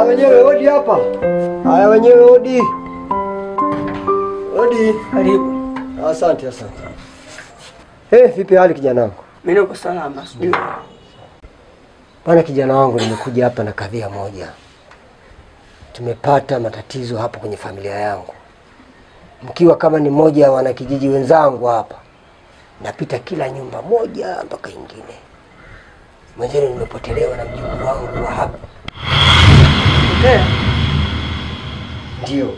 Wenyewe hodi hapa. Haya wenyewe hodi. Hodi. Karibu. Asante, asante. Eh, vipi hali kijana wangu? Mimi niko salama, sijui. Bwana kijana wangu, nimekuja hapa na kadhia moja. Tumepata matatizo hapa kwenye familia yangu. Mkiwa kama ni mmoja wa wanakijiji wenzangu hapa, napita kila nyumba moja mpaka ingine. Mwenzenu nimepotelewa na mjukuu wangu wa hapa. Potea? Ndio.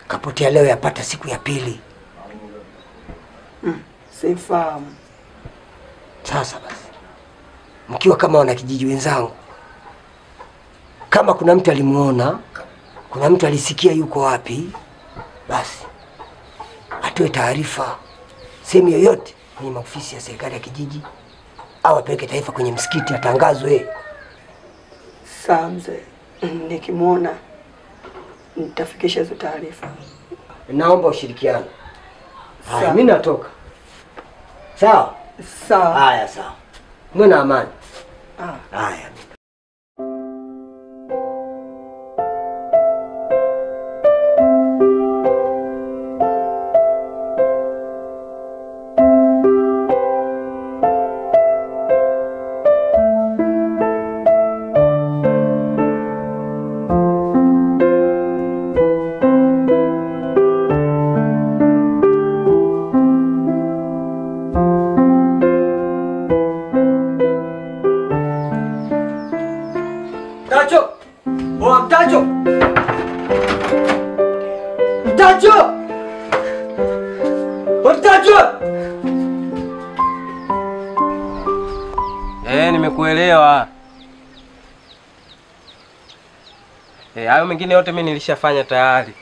Kapotea leo yapata siku ya pili. Sifahamu. Sasa basi, mkiwa kama wanakijiji wenzangu, kama kuna mtu alimuona, kuna mtu alisikia yuko wapi, basi atoe taarifa sehemu yoyote kwenye maofisi ya serikali ya kijiji, au apeleke taarifa kwenye msikiti atangazwe. Sawa mzee, nikimuona nitafikisha hizo taarifa. Naomba ushirikiano. Haya, mimi natoka. Sawa? Sawa. Haya, sawa. Mwe na amani. Haya. Nimekuelewa. Hayo mengine yote mimi nilishafanya tayari.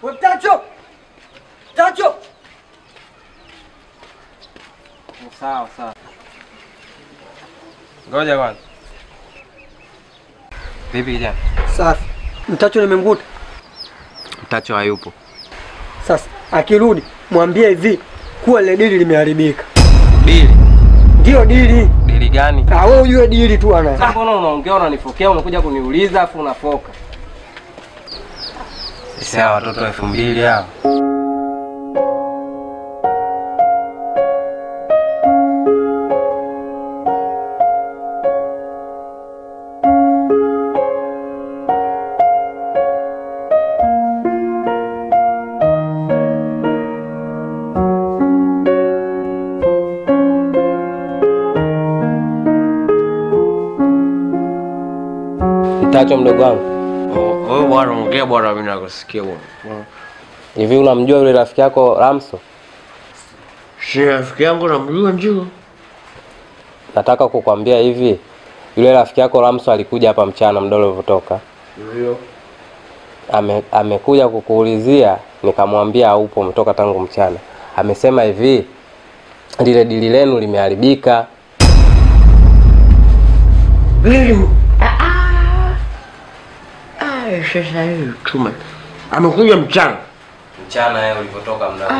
Mtacho! Mtacho! Sawa sawa. Ngoja kwanza. Vipi kijana? Safi. Mtacho nimemkuta. Mtacho hayupo. Sasa akirudi mwambie hivi kuwa ile dili limeharibika. Dili? Ndio dili. Dili gani? Ah, wewe ujue dili tu ana. Sasa mbona unaongea unanifokea, unakuja kuniuliza afu unafoka? Sasa watoto 2000 hao. Mtacho mdogo wangu. Wewe bwana ongea bwana, mimi nakusikia bwana. Hivi unamjua yule rafiki yako Ramso? Si rafiki yangu namjua ndio. Nataka kukwambia hivi, yule rafiki yako Ramso alikuja hapa mchana mdolo ulivyotoka. Ndio. Amekuja kukuulizia, nikamwambia haupo, umetoka tangu mchana. Amesema hivi, lile dili lenu limeharibika. Lili sasa hivi chuma. Amekuja mchana. Mchana yeye ulipotoka mnao.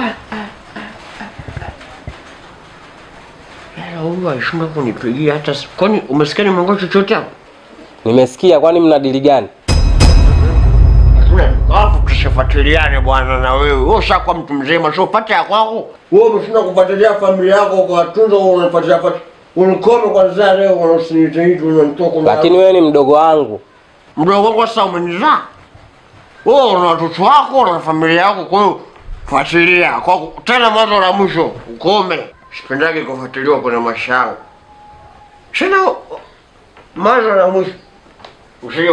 Yala huyu alishinda kunipigia hata kwani umesikia nimeongea chochote hapo? Nimesikia, kwani mna dili gani? Alafu tushafuatiliane bwana na wewe. Wewe ushakuwa mtu mzima, sio pata ya kwako. Wewe umeshinda kufuatilia familia yako kwa tunzo, unafuatilia unikome kwanza leo unasiniita unanitoka. Lakini wewe ni mdogo wangu. Mdogo wangu sasa umenizaa. Wewe una watoto wako na familia yako, kwa hiyo fuatilia. Kwa tena mwanzo na mwisho ukome. Sipendagi kufuatiliwa kwenye maisha yangu. Sina mwanzo na mwisho. Usije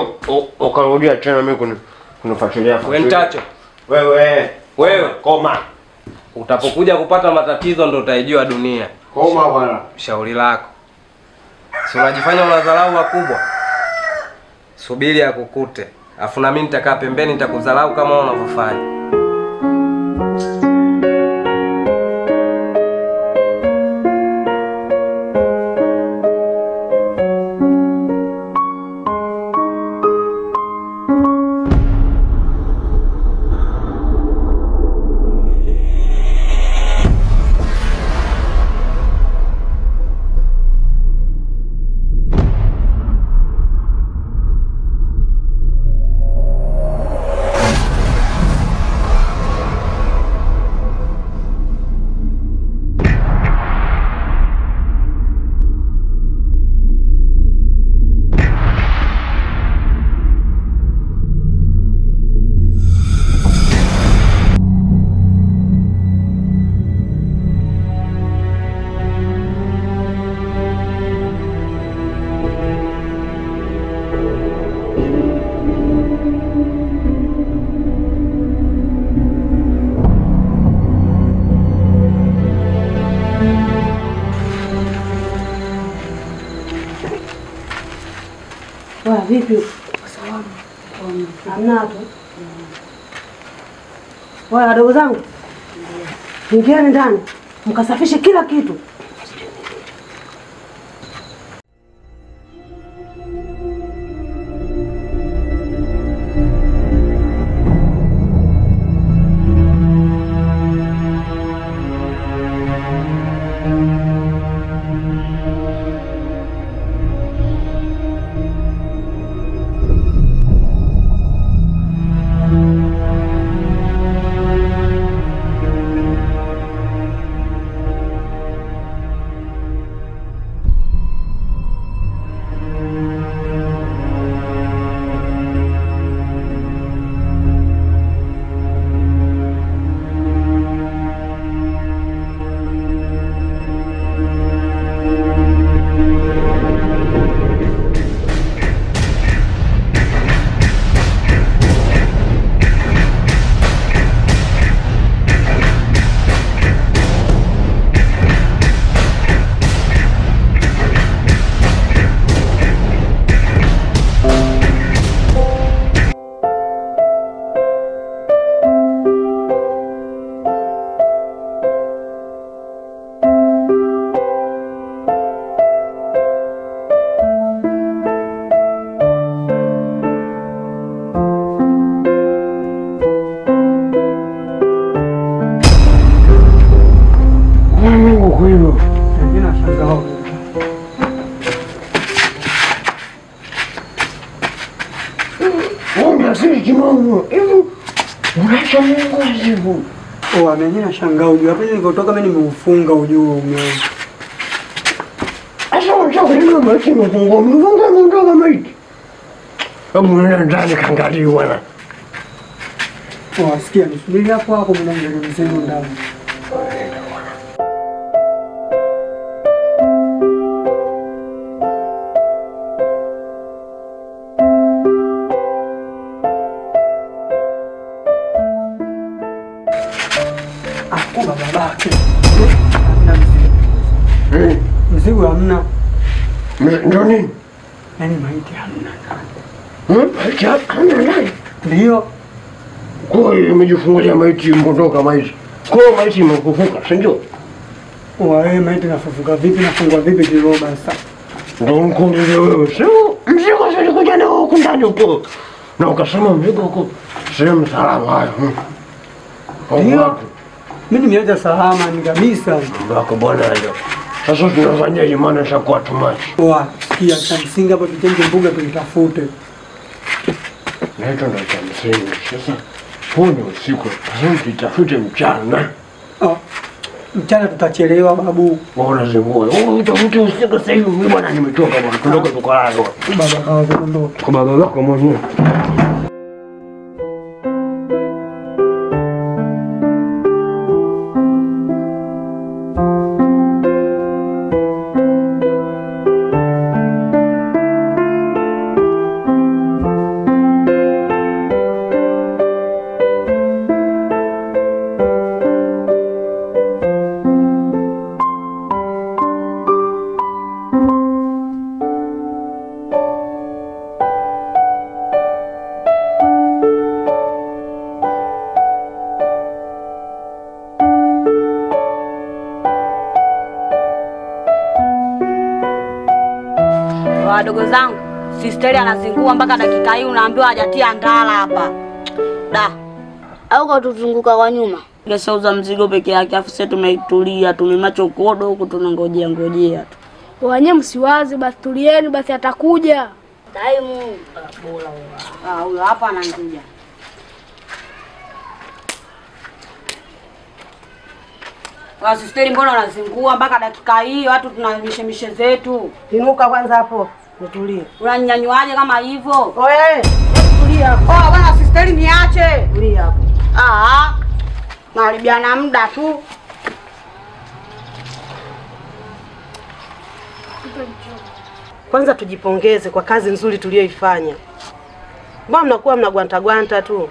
ukarudia tena mimi kunifuatilia. Wewe Mtacho. Wewe. Wewe koma. Utapokuja kupata matatizo ndo utaijua dunia. Koma bwana. Shauri lako. Si unajifanya unadharau wakubwa. Subiri akukute. Afu na mimi nitakaa pembeni nitakudharau kama unavyofanya. Vipi? Salama. Hamna tu. Wewe wadogo zangu, ingieni ndani mkasafishe kila kitu. Mimi nashangaa ujue hapa nilikotoka mimi nimeufunga ujue umeona. Sasa unataka nini maiti imefungwa? Mfunga mfunga maiti. Hebu nenda ndani kaangalie bwana. Wasikia nisubiri hapo hapo mwanangu mzigo ndani. Mzigo hamna. Ndio nini? Nani maiti hamna ndani. Maiti hamna ndani? Ndio. Kwa hiyo imejifungulia maiti imeondoka maiti. Kwa hiyo maiti imekufuka, si ndio? Wewe maiti nafufuka vipi nafungwa vipi kiroba sasa? Ndio nikuulize wewe. Sio mzigo sio kuja nao huko ndani huko. Na ukasema mzigo huko sehemu salama hayo. Ndio. Mimi nimeacha salama ni kabisa. Mbako bwana leo. Sasa tunafanyaje maana ishakuwa too much. Poa, sikia cha msingi hapa tutenge mbuga tulitafute. Na hicho ndio cha msingi. Sasa huu ni usiku. Sasa tutafute mchana. Ah. Mchana tutachelewa babu. Wewe unazingua. Wewe utafute usiku sasa hivi mimi bwana nimechoka bwana. Tuondoke tukalale. Baba kaanza kuondoka. Kwa baba wako mwenyewe. Wadogo zangu, sisteri anazingua mpaka dakika hii unaambiwa hajatia ndala hapa. Da. Au kwa tuzunguka kwa nyuma. Ngesauza mzigo peke yake afu sisi tumetulia, tumemacho kodo huku tunangojea ngojea tu. Wenyewe msiwaze basi tulieni basi atakuja. Taimu bora. Ah, huyo hapa anakuja. Kwa sisteri mbona unazingua mpaka dakika hii watu tunamishemishe zetu. Inuka kwanza hapo. Nitulie. Unanyanyuaje kama hivyo? Oye, tulia hapo. Oh, bwana sisteri niache. Tulia hapo. Ah. Naharibiana muda tu. Kwanza tujipongeze kwa kazi nzuri tuliyoifanya. Mbona mnakuwa mnagwanta gwanta tu?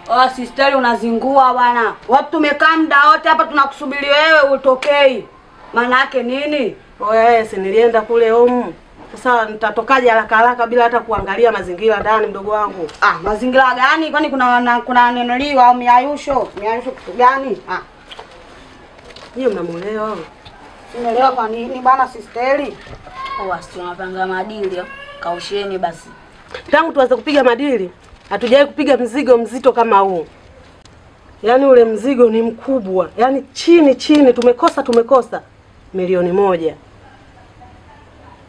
Oh, sisteri unazingua bwana. Watu tumekaa muda wote hapa tunakusubiri wewe utokei. Maana yake nini? Oye, si nilienda kule home. Sasa nitatokaje haraka haraka bila hata kuangalia mazingira ndani mdogo wangu? Ah, mazingira gani? Kwani kuna nenoliwa au miayusho? Miayusho kitu gani? Ah. Nyie mnamuelewa? Simuelewa kwa nini bana sisteri? Wasi tunapanga madili. Kausheni basi. Tangu tuanze kupiga madili, hatujawahi kupiga mzigo mzito kama huu. Yaani ule mzigo ni mkubwa. Yaani chini chini tumekosa 1,000,000.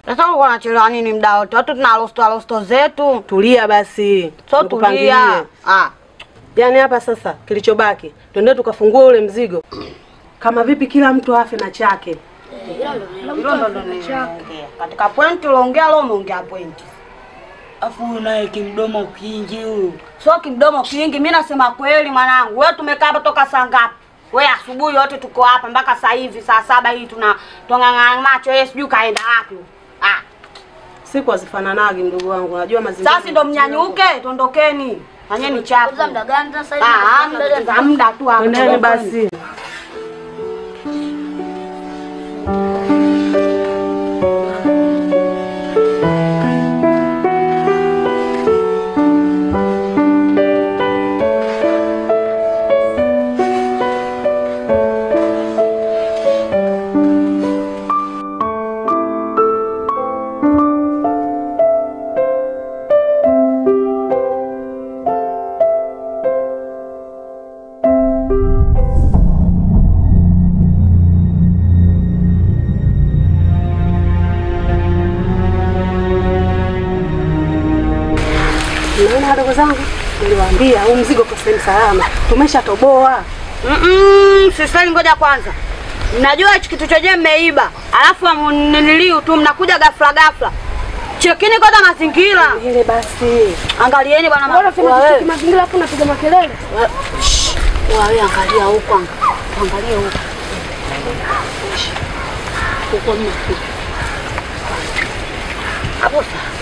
Sasa uko unachelewa nini muda wote? Watu tuna rosto zetu. Tulia basi. So tulia. Ah. Yaani hapa sasa kilichobaki, twende tukafungue ule mzigo. Kama vipi kila mtu afe na chake. Hilo ndo nimeongea. Katika point uliongea leo umeongea point. Afu naye kimdomo kingi huyu. Sio kimdomo kingi, mimi nasema kweli mwanangu. Wewe tumekaa hapa toka saa ngapi? Wewe asubuhi yote tuko hapa mpaka sasa hivi saa 7 hii tunang'ang'ana macho yeye sijui kaenda wapi. Ah. Siku hazifananagi ndugu wangu. Unajua mazingira. Sasa ndo mnyanyuke, tuondokeni. Fanyeni chapu. Kwa muda gani sasa hivi? Ah, muda tu hapo. Twendeni basi. Zangu niliwaambia huu mzigo kwa sehemu salama. Tumeshatoboa. Sisi ngoja kwanza. Mnajua hichi kitu chenyewe mmeiba. Alafu mneniliu tu mnakuja ghafla ghafla. Chekini kwanza mazingira. Ile basi. Angalieni bwana wewe. Mazingira hapo unapiga makelele. Wewe angalia huko. Angalia huko. Huko mna. Hapo sasa.